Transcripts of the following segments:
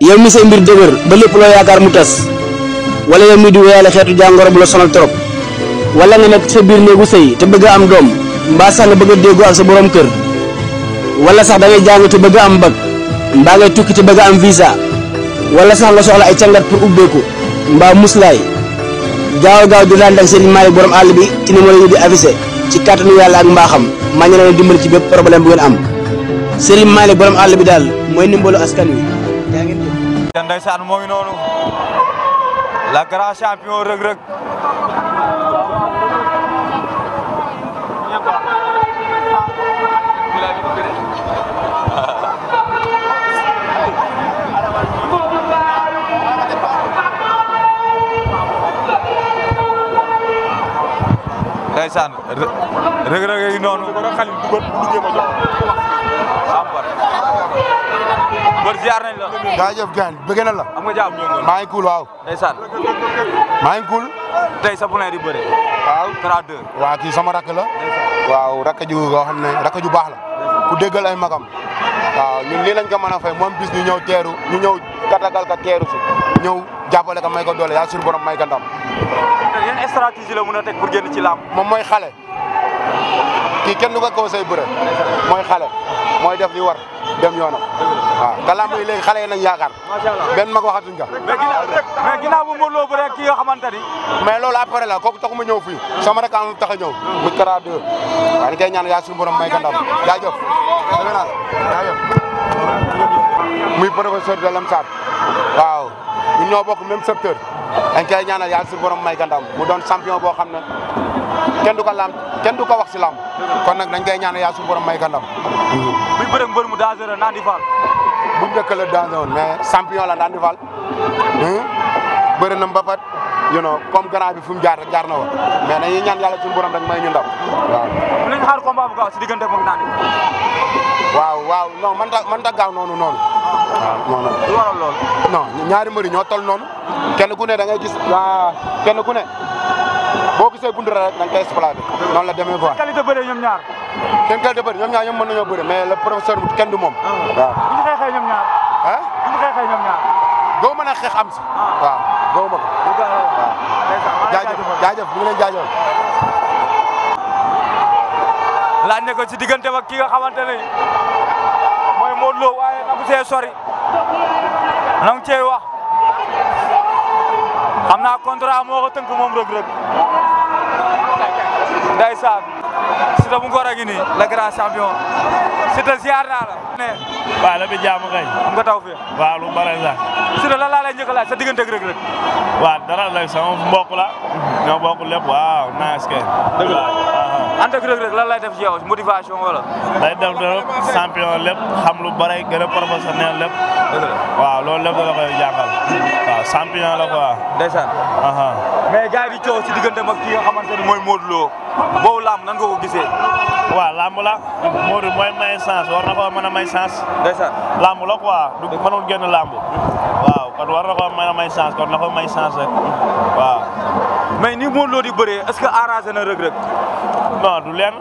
yow mi say mbir dëgër ba lépp loo yaakaar mu tas wala yow mi di wéyale xeetu jàngoro bu la sonal trop wala nga nekk sa biir néegu sëy te bëgg a am doom mbaa sax nga bëgg a déggoo ak sa borom kër wala sax da ngay jàng te bëgg a am bac mbaa ngay tukki te bëgg a am visa wala sax nga soxla ay càngat pour ubbeeku mbaa muslaay gaaw di daan ak Serigne Malick borom àll bi ci numéro yi di affiché ci kàttanu yàlla ak mbaaxam maa ngi leen dimbali ci bépp problème bu ngeen am Serigne Malick borom àll bi daal mooy ndimbalu askan wi yaa ngeen jëf. Ndeysaan moo ngi noonu la grand champion Reug Reug ndeysaan Reug Reug yi noonu xali dugal duggee ma jox sambar bër ziar nañ la jaajëf gaan bëgg na la am nga jaam ñoo maa ngi cool waaw ndeysaan maa ngi cool tey sa poulain di bëre waaw traducteur waaw kii sama rakk la waaw rakk ju nga xam ne rakk ju baax la ku déggal ay magam waaw ñun lii lañ ko mën a fay moom bis ñu ñëw teeru ñu ñëw tatagal ka teeru si ñëw jàppale ka may ko doole yaa suñu borom may ka ndam yan stratégie la mën a teg pour génn ci làmb moom mooy xale kii kenn du ko conseil bëre mooy xale mooy def li war dem yoonam waaw te làmb yi léegi xale yi nañ yaakaar benn mag waxatuñ ka mais ginnaaw bu Modou Lo bëre ki nga xamante ni mais loolu après la kooku taxuma ñëw fii sama rek am tax a ñëw muy Kara 2 waaw ni koy ñaan yaa suñu borom may ka ndam jaajëf dëgg naa jaajëf muy professeur de Lamsat waaw ñun ñoo bokk même secteur dañ koy ñaanal yaa suñu borom may ka ndam mu doon champion boo xam ne kenn du ko lamb kenn du ko wax si lamb kon nag dañ koy ñaanal yaa suñu borom may ka ndam muy bëre mbër mu dangereux Nandi Fall bu njëkk la dangereux mais champion la Nandi Fall bëri na mbapat you know comme grand bi fu mu jaar rek jaar na wa mais dañuy ñaan yàlla suñu borom rek may ñu ndam waaw mën nañ xaar combat bu gaaw si diggante moom Nandi waaw non man ta gaaw noonu waaw non lu waral lool non ñaari mbëri ñoo tol noonu kenn ku ne da ngay gis kenn ku ne boo gisee bunt rek da nga koy exploité noonu la demee quoi qualité bëre ñoom ñaar seen qualité bëri ñoom ñaar ñoom mën nañoo bëri mais le professeur kenn du moom waaw bu ñu xeexee ñoom ñaar ah bu ñu xeexee ñoom ñaar doo mën a xeex am si waaw doo ma ko waaw jaajëf bu ngi leen jaajëf laaj ne ko ci diggante ak ki nga xamante ne mooy Modou Lo waaye nangu see sori nangu cee wax xam naa contrat moo ko tënk moom Reug Reug ndeysaan Siteu bu Ngor a ngi nii le grand champion Siteu ziar naa la waaw la bi jaamu kay am nga taw fi waaw lu bare sax Siteu lan laa lay njëkk a laaj sa diggante ak Reug Reug waaw dara la sama mbokk la ñoo bokk lépp waaw nice kay dëgg la ànd ak Reug Reug lan lay def ci yow motivation wala day def lépp champion lépp xam lu bare gën a professionnel lépp dëgg la waaw loolu lépp la koy jàngal waaw champion la quoi ndeysaan mais gars yi di coow ci diggante mag ki nga xamante ni mooy Modou Lo boobu lamb nan nga ko gisee waaw lamb la Modou mooy may chance war na ko mën a may chance ndeysaan lamb la quoi du mënul génn lamb waaw kon war na ko mën a may chance kon na ko may chance rek waaw mais ni Modou Lo di bëree est-ce que arrangé na Reug Reug non du leen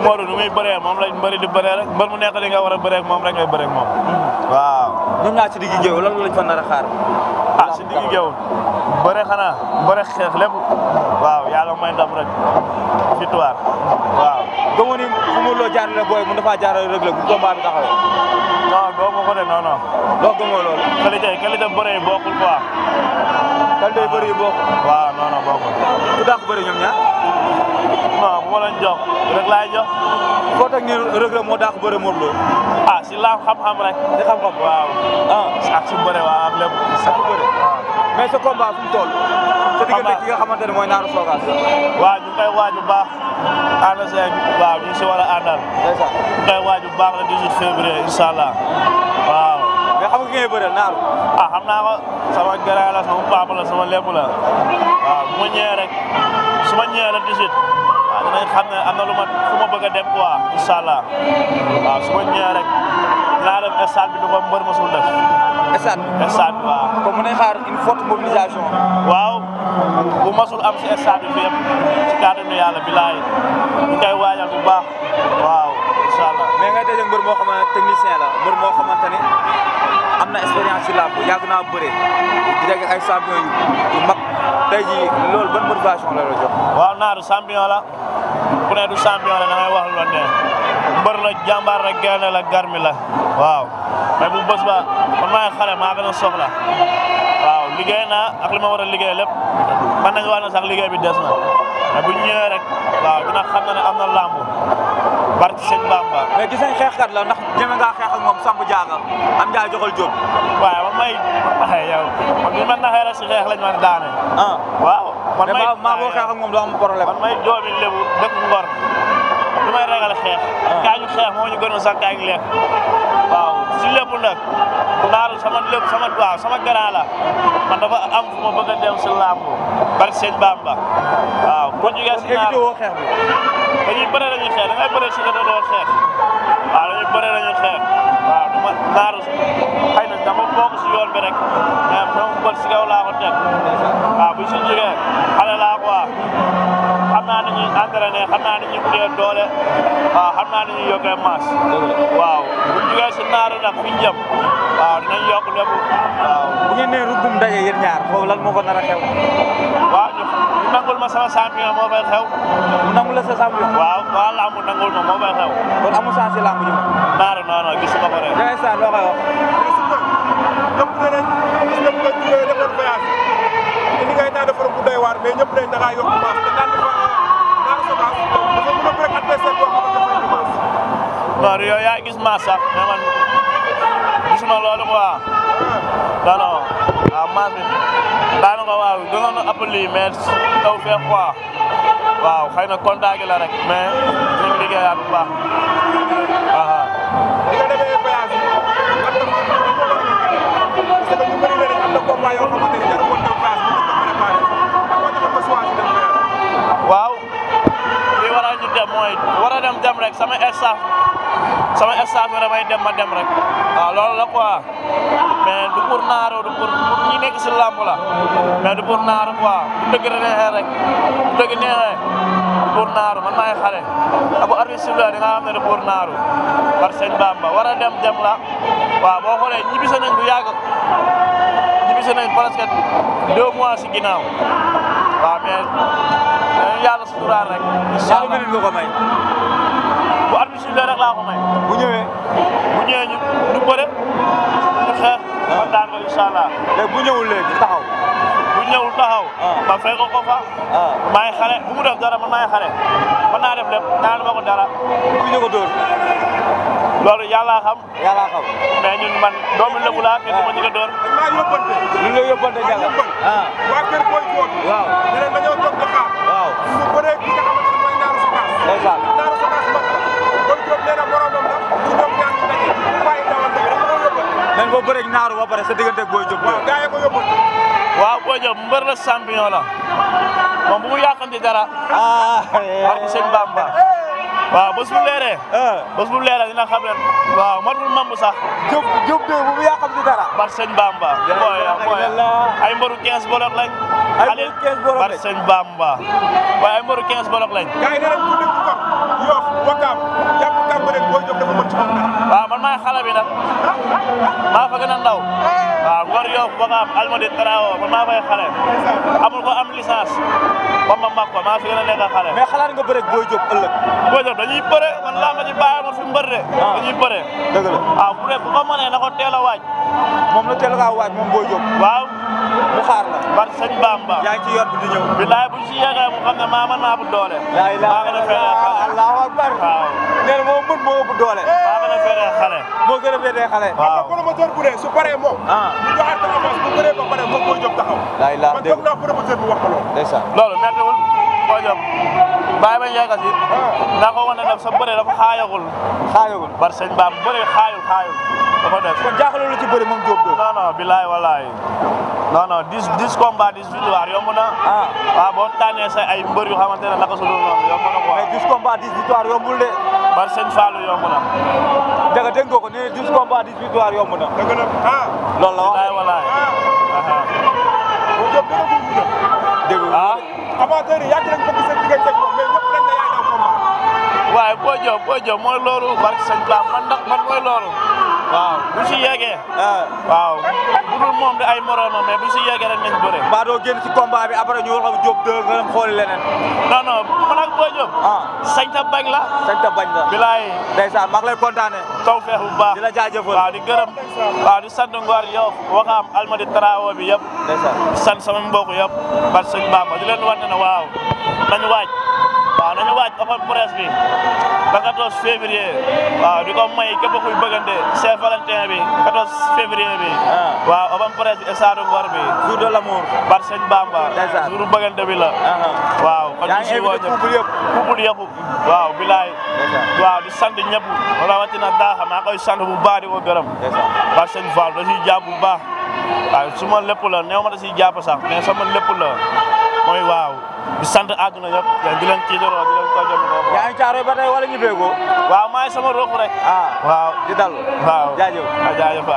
Modou nu muy bëree moom lañ bëri di bëree rek mbër mu nekk li nga war a bëree ak moom rek ngay bëree ak moom waaw ñoom ñaar ci diggi géew lan lañ fa nar a xaar si diggi géew bëre xanaa bëre xeex lépp waaw yàlla may ndam rek victoire waaw gëmoo ni fu Modou Lo jaarale booy mu dafa jaarale Reug Reug bu combat bi taxawee non doo ma ko de non doo gëmoo loolu qualité bëre yi bokkul quoi qualité bëre yi bokkul waaw non bokkul ku dàq bëre ñoom ñaar non bu ma leen jox rek laay jox foo teg ni Reug Reug moo dàq bëre Modou Lo si laam xam-xam rek di xam-xam waaw ak si bëre waaw ak lépp ak si bëre mais sa combat fu mu toll sa diggante ki nga xamante ne mooy Naaru Sogas waaw ñu ngi koy waaj bu baax ànd seeg waaw ñu ngi si war a àndal ñu ngi koy waaj bu baax le 18 février incha allah waaw mais xam nga ngay bëre Naaru xam naa ko sama garaay la sama papa la sama lépp la waaw bu ma ñëwee rek su ma ñëwee le 18 waaw dinañ xam ne am na lu ma fu ma bëgg a dem quoi incha allah waaw su ma ñëwee rek dinaa def stade bi du ko mbër mosul def. stade bi waaw. comme mën nañ xaar une forte mobilisation. waaw bu mosul am si stade bi fépp ci kàttanu yàlla bilaay ñu koy waajal bu baax waaw incha allah. mais ngay daje mbër moo xamante ne technicien la mbër moo xamante ne am am na expérience ci làmb yàgg naa bëre di dégg ay champion yu mag tey jii loolu ban motivation la jox. waaw Naaru champion la ku ne du champion la da ngay wax lu ne mbër la jàmbaar la gaynde la garmi la waaw mais bu bés ba man maay xale maa gën a soxla waaw liggéey naa ak li ma war a liggéey lépp man nañu wax ne sax liggéey bi des na mais bu ñu ñëwee rek waaw dina xam ne am na làmb barki sëñ Bamba. mais gis nañ xeexkat la ndax ñeme ngaa xeex ak moom samp jaaga am njaay joxal jóob. waaye man may yow man bi ma naxee rek si xeex lañ ma daane. waaw man may maa boo xeex ak moom doo am problème. man may doomi Lebu dëkk Ngor du may ragal xeex. kaa ñu xeex moo ñu gënoon sax kaa ñu lekk. waaw si lépp nag Naaru sama lépp sama grand la man dafa am fu ma bëgg a dem si làmb barki sëñ Bamba waaw. kon jugee si Naaru xeex bi. dañuy bëre dañuy xeex da ngay bëre si doo xeex waaw dañuy bëre dañuy xeex waaw du ma Naaru xëy na dama bokk si yoon bi rek mais sama bët si kaw laa ko teg waaw bu si jógee xale laa quoi xam naa ni ñuy entraîné xam naa ni ñuy utee doole waaw xam naa ni ñuy yokkee maas waaw bu jógee si Naaru nag fi ñu jëm waaw dinañ yokk lépp waaw. bu ngeen nee rugum daje yéen ñaar foofu lan moo ko nar a xew. waaw ñu nangul ma sama champion moo fay xew. nangul la sa champion. waaw lamb nangul ma moo fay xew. kon amul chance si lamb ji. Naaru non gis nga ko rek. Ndiaye Sarr loo koy wax. ñëpp ne nañ ñëpp nga jugee defoon voyage indi ngay naan defar bu doy waar mais ñëpp dañ da ngaa yokk maas te daan dafa Naaru Sogas dafa mën a bëre adversaire boo xamante ne dafa maas. non yow yaa gis maas sax mais man gisuma loolu quoi. non non waaw maas bi daanaka waaw gënoon na ëpp lii mais taw fee quoi waaw xëy na contact gi la rek mais dinañ liggéeyaat bu baax. di nga demee voyage yi lan la parce que ñu bëri na dañ am na combat yoo xamante ne jarul woon dem voyage bu ñu ko préparé moo tax nga choisir dem voyage. waaw li waral ñu dem mooy war a dem rek sama staff yi damay dem ma dem rek waaw loolu la quoi mais du pour Naaru du pour ñi nekk si lamb la mais du pour Naaru quoi bu dëgg neexee rek bu dëgg neexee du pour Naaru man maay xale bu arbitre sifflé di nga xam ne du pour Naaru par sëñ Bamba war a dem la waaw boo xoolee ñibbisi nañ bu yàgg ñibbisi nañ presque 2 mois si ginnaaw waaw mais dañu yàlla suturaal rek incha allah minute nga ko may. bu arbitre sifflé rek laa ko may. bu ñëwee ñu bëre ñu xeex. ma daan ko incha allah. léegi bu ñëwul léegi taxaw. bu ñëwul taxaw. ma fay ko fa. maay xale bu mu def dara man maay xale. mën naa def lépp naan ma ko dara. bu ñu ko dóor. loolu yàlla xam. mais ñun man doomu Lebu laa kenn du ma ñu ko dóor. dañ maa yóbbante. lu ñu la yóbbante Ndiaga. waa kër booy góor. waaw ñu ne dañoo toog di xaar. waaw su bëree ki nga xamante ne mooy Naaru Sogas. ndeysaan. Naaru Sogas mag la. kon Diop nee na moromam la. su doom ñaar ñu daje. bu bàyyi dawal dëgg rek moo yóbbante. nañ ko bëreeg Naaru ba pare sa diggante ak Boy Diop. waaw gars yi ko yóbbante. waaw Boy Diop mbër la champion la moom bu mu yàqanti dara. barke sëñ Bamba. waaw bés bu leeree. bés bu leeree dina xam ne waaw matul mambu sax. Diop de bu mu yàqanti dara. barke sëñ Bamba. booy ay mbaru 15 bolok lañ. ay mbaru 15 bolok lañ barke sëñ Bamba. waaye ay mbaru 15 bolok lañ. gars yi nee nañ ku nekk ko Yoff Wakaam jàpp Cambérène Boy Diop dafa mën ci moom dara. waaw man maay xale bi nag maa fa gën a ndaw. waaw Ngor Yoff Wakaam Almadi Trao man maa fay xale. amul ko am licence ba ma mag ko maa fi gën a nekk xale. mais xalaat nga bëreeg Boy Diop ëllëg. Boy Diop dañuy bëre man laa ma ci bàyyi ma fi mbër de. dañuy bëre. dëgg la waaw bu dee bu ko mënee na ko teel a waaj. moom la teel a waaj moom Boy Diop. waaw. mu xaar la. barke sëñ Bamba. yaa ngi ci yoon bi di ñëw. bilaay buñ si yeggee mu xam ne maa bu doole. yaa maa gën a fere xale. Allahu akbar. waaw. nee na moo mën moo ëpp doole. maa gën a fere xale. moo gën a féetee xale. waaw promoteur bu dee su paree moom. ñu joxaat ko avance bu bëree ba pare moom Boy Diop taxaw. yaa ngi laa man toog naa promoteur bi wax ko loolu. ndeysaan. loolu méttiwul Boy Diop bàyyi bañ yegg si. naa ko wane nag sa bëre dafa xaayagul. xaayagul. bar sëñ Bamba bëre xaayul dafa def. kon jaaxalul la ci bëri moom Diop de. non non bilaay walaay. non 10 combats 10 victoires yomb na. waaw boo tànnee sa ay mbër yu xamante ne naka su dul noonu yomb na quoi. mais 10 combats 10 victoires yombul de. bar sëñ Fallou yomb na. Ndiaga dégg nga ko nee 10 combats 10 victoires yomb na. dëgg la loolu la wax bilaay walaay. Boy Diop dëgg la dugg dégg nga. amateur yi yàgg nañ bëgg seen diggante ak moom mais ñëpp dañ ne yaay daw combat. waaye Boy Diop mooy loolu barke sëñ Ba man mooy loolu waaw bu si yeggee. waaw bu dul moom de ay moromam mais bu si yeggee rek nañ bëre. mbaa doo génn ci combat bi après ñu wax Diop 2 nga dem xooli leneen. non non man ak Boy Diop. sañ ta bañ la. sañ ta bañ la. bilaay. ndeysaan maa ngi lay kontaane. taw feex bu baax di la jaajëfal. waaw di gërëm. waaw di sant Ngor Yoff Waxaam Almadi Tarawo bi yëpp. ndeysaan di sant sama mbokk yëpp. bar sëñ Bamba di leen wan ne waaw nañu waaj. waaw nañu waaj open presse bi ba 14 février waaw di ko may képp kuy bëggante Saint-Valentin bi 14 février bi waaw open presse bi stade Ngor bi jour de l'amour bar sëñ Bamba jour bëggante bi la waaw kon ñu si woo ñëpp couple yëpp waaw bilaay waaw di sant ñëpp rawatina daaxa maa koy sant bu baax di ko gërëm bar sëñ Fall da siy jàpp bu baax waaw su ma lépp la néew ma da siy jàpp sax mais sama lépp la mooy waaw di sant àdduna ñëpp di leen tiitaroo di leen ko jëm yaa ngi Caaroy ba tey wala ñu beegoo waaw maa ngi sama rox rek waaw waaw di dal waaw jaajëf jaajëf